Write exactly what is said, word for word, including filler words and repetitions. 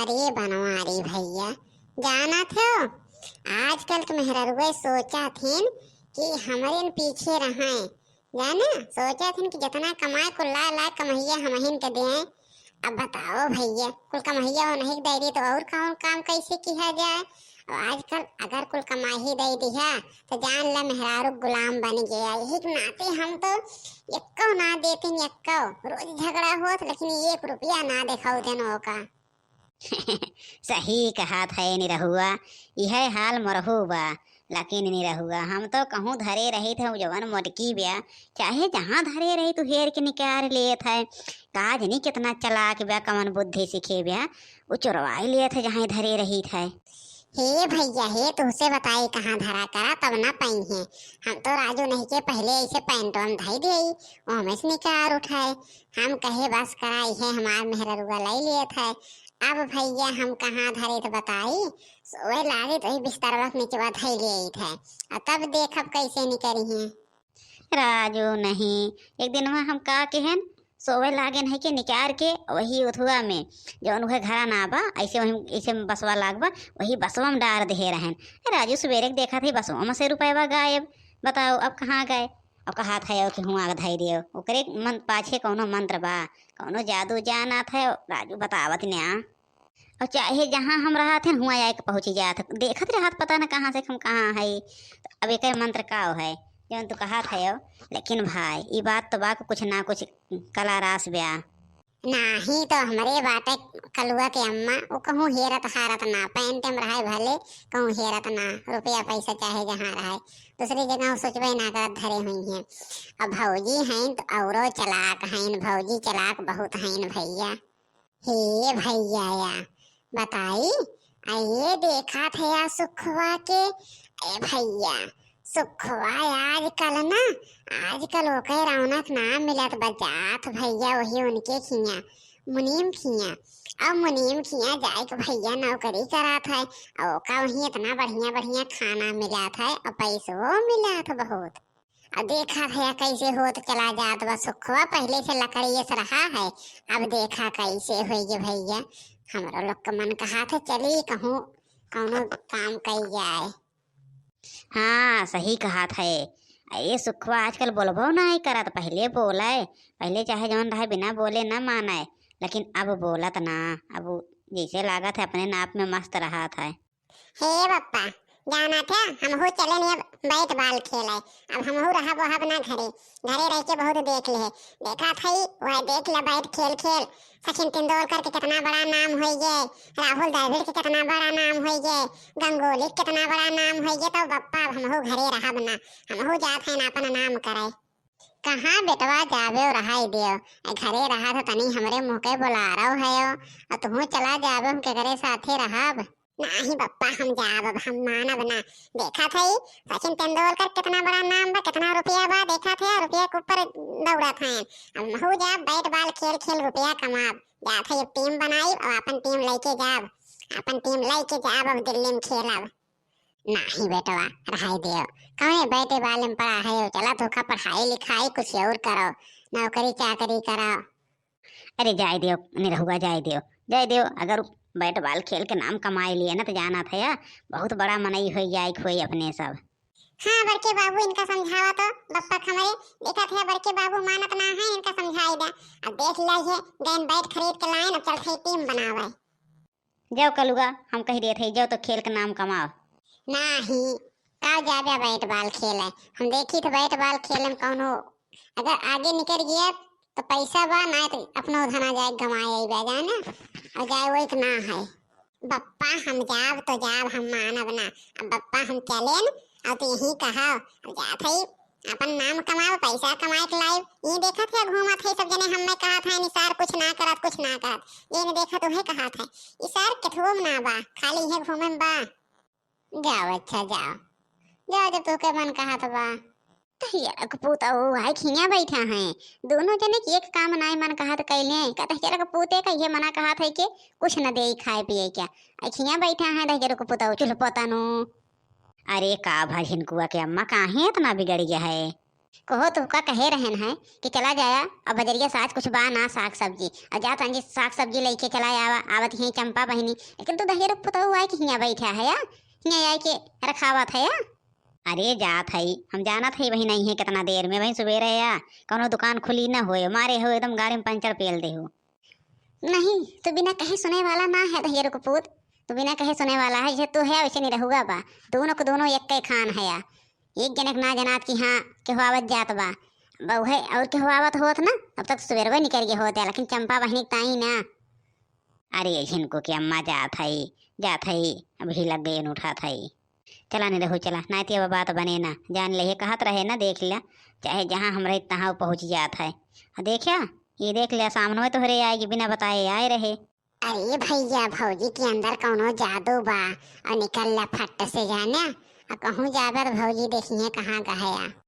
अरे बनवारी भइया, जानत हो, आजकल के मेहररुए सोचत हिन कि हमरे न पीछे रहइँ, जाने, सोचत हिन कि जितना कमाए कुल लाए लाए कमहिया हमहिन के देइँ। अब बताओ भइया, कुल कमहिया ओनही के दइ रही तो और कौन काम कैसे किहा जाए? और आजकल अगर कुल कमाई दइ दिहा तो जान ला मेहरारू गुलाम बन गया। यही के नाते हम तो एक्को ना देतिन, एक्को। रोज झगड़ा होत, लेकिन एक रुपया ना देखाऊ देन ओका। सही कहत है निरहुआ, इहै हाल मोरहू बा। लेकिन निरहुआ, हम तो कहूँ धरे रहित है, जवन मोटकी ब्या, चाहे जहाँ धरे रहित, तू हेर के निकार लेत है। का जनी कितना चालाक ब्या, कवन बुद्धि सीखे ब्या, उ चोरवाई लेत है जहाँ धरे रहित है। हे भइया, हे तुहसे बताई कहाँ धरा करा, तब ना पइहें। हम तो राजू नहीं के पहिले ऐसे पैंटवा में धई देई, ओहमे से निकार उठाए। हम कहे बस करा, इहे हमार मेहररुआ लइ लेत है। अब भइया हम कहाँ धरे त बताई, सोए लागे तो ही बिस्तरवा के निचवा धई लेत है, और तब देखब कैसे निकरिहें। राजू नहीं, एक दिनवा हम का केहेन, सोवे लागे नहीं के निकार के वही उथुआ में, जौन उहे घरा ना बा, ऐसे वही, ऐसे में बसवा लाग बा, वही बसवा में डार देहे रहेन। ए राजू, सुबेरे के देखत ही बसवा में से रुपयवा गायब। बताओ अब कहाँ गए? अब कहत है कि हुआँ के धई दियो। ओकरे मन पाछे कौनो मंत्र बा, कौनो जादू जानत है, राजू बतावत न्या। और चाहे जहाँ हम रहत हन, हुआँ आइके पहुँची जात है। देखत रहत पता न कहाँ से हम कहाँ है। अब एकर मंत्र का है, जौन तू कहत है? लेकिन भाई, ई बात तो बा कि कुछ ना कुछ कला रास ब्या। नाही तो हमरे बाटे कलुआ के अम्मा, वो कहूँ हेरत हारत ना, पैंटे में रहे भले, कहूँ हेरत ना, रुपया पैसा चाहे जहाँ रहे, दूसरी जगह वो सोचबे ना करत धरे हुइहें। अब भौजी हैं तो औरो चालाक हैं, भौजी चालाक बहुत हैं भइया। हे भइया या, बताई, आ ये देखत है या सुखवा के, ए भइया, सुखवा आजकल ना, आजकल ओके रौनक ना मिलत बा, जात भइया वही उनके खिया, मुनीम खिया। अब मुनीम खिया जाए के भइया नौकरी करत है, और ओका वहीं इतना बढ़िया बढ़िया खाना मिलत है और पैसो मिलत बहुत। अब देखा भइया कैसे होत चला जात बा सुखवा, पहिले से लकड़िए से रहा है, अब देखा कैसे होई गे भइया। हमरो लोग के मन कहत है चली कहूँ कौनो काम कई जाए। हाँ, सही कहत है। अरे सुखवा आजकल बोलबो नाहीं करत, पहिले बोले, पहिले चाहे जौन रहे बिना बोले न माने, लेकिन अब बोलत ना, अब जैसे लागत है अपने नाप में मस्त रहत है। हे बप्पा, जानत है, हमहू चले नहीं अब बैट बॉल खेले। अब हमहू रहब वहब ना घरे, घरे रह के बहुत देख ले। देखत है, वह देख ले बैट खेल खेल। सचिन तेंदुलकर के कितना बड़ा नाम होई गे, राहुल द्रविड़ के कितना बड़ा नाम होई गे, गंगुली के कितना बड़ा नाम होई गे, तो बप्पा अब हमहू घरे रहब ना, हमहू जात है ना अपन नाम करे। कहाँ बेटवा जाबे और रहाई देव, ए घरे रहा तो तनी हमरे मुँह के बोलारव है, और तुहू चला जाबे, हम केकरे साथे रहब? नाही बप्पा, हम जाब, अब हम मानब ना। देखत है सचिन तेंदुलकर कितना बड़ा नाम बा, कितना रुपया बा, देखत है रुपया के ऊपर दौड़त हैं। अब हमहू जाब, बैट बॉल खेल खेल रुपया कमाब। जात है एक टीम बनाई और अपन टीम लेके जाब, अपन टीम लेके जाब, अब दिल्ली में खेलब। नाही बेटवा, रहाई देव, कौने बैटे बॉल में पड़ा है, चला तोका पढ़ाई लिखाई कुछ और करो, नौकरी चाकरी करो। अरे जाए देव निरहुआ, जाए देव, जाए देव, अगर बैट बॉल खेल के नाम कमाए लिए ना तो जानत है बहुत बड़ा मनई होई जाए होई अपने सब। हाँ बड़के बाबू, इनका समझावा तो बप्पा हमरे, देखत है बड़के बाबू मानत ना है, इनका समझाई दे। अब देख लिया है, गेंद बैट खरीद के लाए ना, चलते टीम बनावे। जाओ कलुआ, हम कह देत हई, जाओ तो खेल के नाम कमाओ। नाही, का जाबे बैट बॉल खेले? हम देखी तो बैट बॉल खेले में कौनो, अगर आगे निकल गया तो पैसा बा, ना तो अपनो धना जाए गंवाए आई बा, जाने, और जाए वो एक ना है। बप्पा हम जाब तो जाब, हम मानब ना। अब बप्पा हम चलेन, और तू यही कहा, अब जात हई, अपन नाम कमाओ, पैसा कमाए के लाइव। ये देखत है घूमत है सब जने, हमें कहत है निसार कुछ ना करत, कुछ ना करत। ये न देखत उहे कहत है, ई सार केथुओ में ना बा, खाली इहे घूमे में बा। जाओ अच्छा जाओ, जाओ जब तोहके मन कहत बा। तहिया के पूत और भाई खिया बैठा हैं, दोनों जने के एक काम नाय मन कहत कैले। का तहिया के पूते का ये मना कहत है कि कुछ न दे खाए पिए क्या? आई खिया बैठा हैं तहिया के पूत और चुल्ह पोतनु। अरे का भा झिनकुआ के अम्मा, काहे इतना बिगड़ गया है? कहो तो का कहे रहन है कि चला जाया और बजरिया साज कुछ बा ना साग सब्जी, और जा तंजी साग सब्जी लेके चला आवा, आवत ही चंपा बहिनी। लेकिन तू दहियर पुतहु आए कि हियाँ बैठा है या हियाँ आए के रखावत है या? अरे जात है, हम जानत है वही नहीं है कितना देर में, वही सुबेरे या कौनो दुकान खुली न होए, मारे हो एकदम गाड़ी में पंचर पेल दे हो। नहीं, तू बिना कहे सुने वाला ना है दहियर को पूत, तू बिना कहे सुने वाला है, जैसे तू है वैसे नहीं रहुआ बा। दोनों को दोनों एक के खान है या। एक जनक ना जनात कि हाँ केहू आवत जात बा। बहु है और केहू आवत होत ना, अब तक सुबेरवे निकल गए होत है, लेकिन चंपा बहिनी के ताई ना। अरे झिनको के अम्मा जात है, जात है, अभी लग गए उठात है। चला नहीं रहू चला, नाती अब बात बने ना, जान ले कहत रहे ना, देख लिया, चाहे जहाँ हम रही तहाँ पहुँच जात है। आ देखा, ये देख लिया सामने तोहरे आए कि बिना बताए आए रहे। अरे भैया, भौजी के अंदर कौनो जादू बा और निकल ला फट से जाने। और कहूँ जाबे तो भौजी देखिए कहाँ गया।